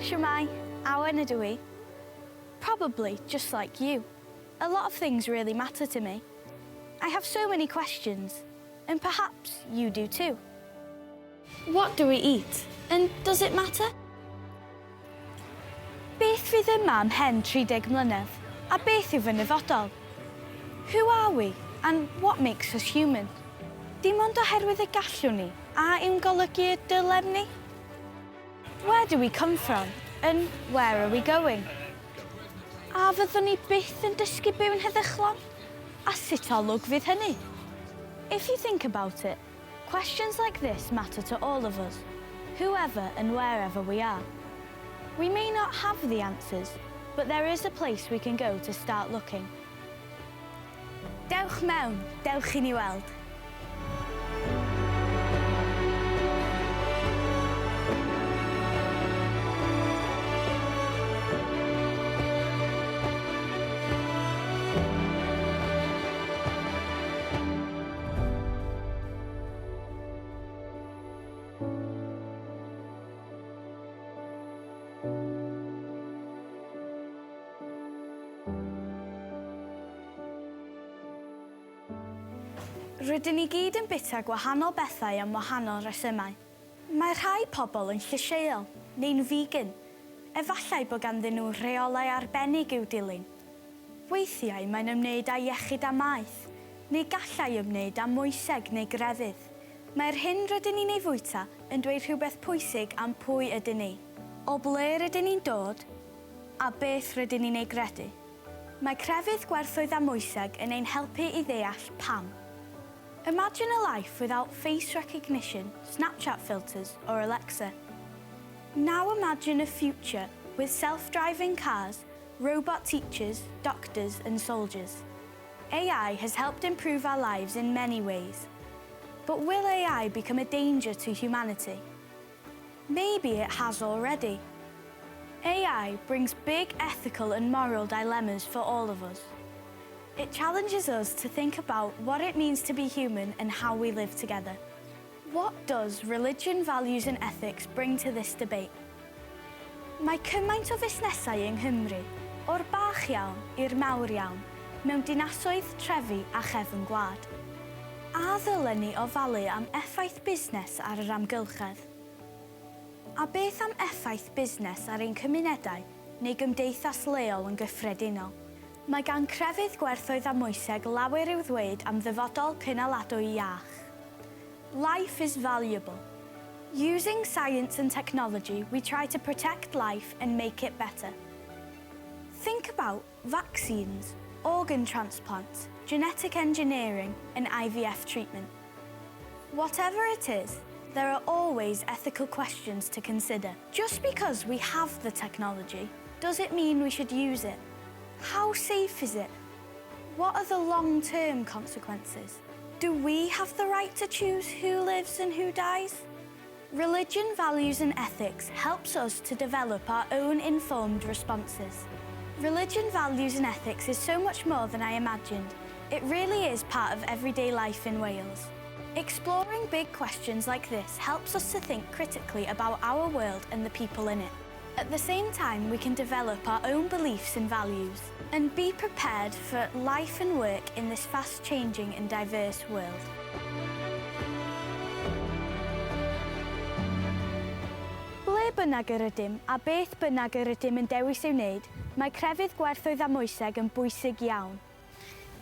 Shwmae, Awen ydw i. Probably just like you. A lot of things really matter to me. I have so many questions, and perhaps you do too. What do we eat, and does it matter? Beth fydd yma ymhen 30 mlynedd, a beth yw fy nyfodol? Who are we, and what makes us human? Dim ond oherwydd y gallwn ni, a yw'n golygu y dylem ni? Where do we come from, and where are we going? A fyddwn ni byth yn dysgu byw'n heddychlon? A sut olwg fydd hynny? If you think about it, questions like this matter to all of us, whoever and wherever we are. We may not have the answers, but there is a place we can go to start looking. Dewch mewn, dewch i ni weld. Rydyn ni gyd yn bwyta gwahanol bethau am wahanol resymau. Mae rhai pobl yn llysieuol, neu'n vegan. Efallai bod ganddyn nhw rheolau arbennig i'w dilyn. Weithiau mae'n ymwneud â iechyd a maeth, neu gallai ymwneud â moeseg neu grefydd. Mae'r hyn rydyn ni'n ei fwyta yn dweud rhywbeth pwysig am pwy ydyn ni, o ble rydyn ni'n dod, a beth rydyn ni'n ei gredu. Mae crefydd, gwerthoedd a moeseg yn ein helpu i ddeall pam. Imagine a life without face recognition, Snapchat filters or Alexa. Now imagine a future with self-driving cars, robot teachers, doctors and soldiers. AI has helped improve our lives in many ways. But will AI become a danger to humanity? Maybe it has already. AI brings big ethical and moral dilemmas for all of us. It challenges us to think about what it means to be human and how we live together. What does religion, values and ethics bring to this debate? Mae cymaint o fusnesau yng Nghymru, o'r bach iawn i'r mawr iawn, mewn dinasoedd, trefi a chefn gwlad. A ddylen ni ofalu am effaith busnes ar yr amgylchedd? A beth am effaith busnes ar ein cymunedau neu gymdeithas leol yn gyffredinol? Mae gan crefydd, gwerthoedd a moeseg lawer i'w ddweud am ddyfodol cynaladwy iach. Life is valuable. Using science and technology, we try to protect life and make it better. Think about vaccines, organ transplants, genetic engineering and IVF treatment. Whatever it is, there are always ethical questions to consider. Just because we have the technology, does it mean we should use it? How safe is it? What are the long-term consequences? Do we have the right to choose who lives and who dies? Religion, values and ethics helps us to develop our own informed responses. Religion, values and ethics is so much more than I imagined. It really is part of everyday life in Wales. Exploring big questions like this helps us to think critically about our world and the people in it. At the same time, we can develop our own beliefs and values and be prepared for life and work in this fast-changing and diverse world. Ble bynnag yr ydym, a beth bynnag yr ydym yn dewis ei wneud, mae crefydd, gwerthoedd a moeseg yn bwysig iawn.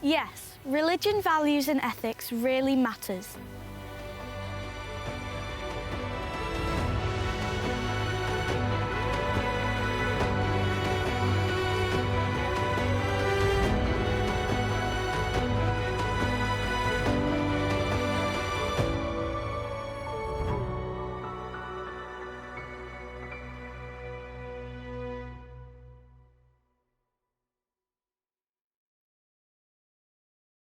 Yes, religion, values and ethics really matters.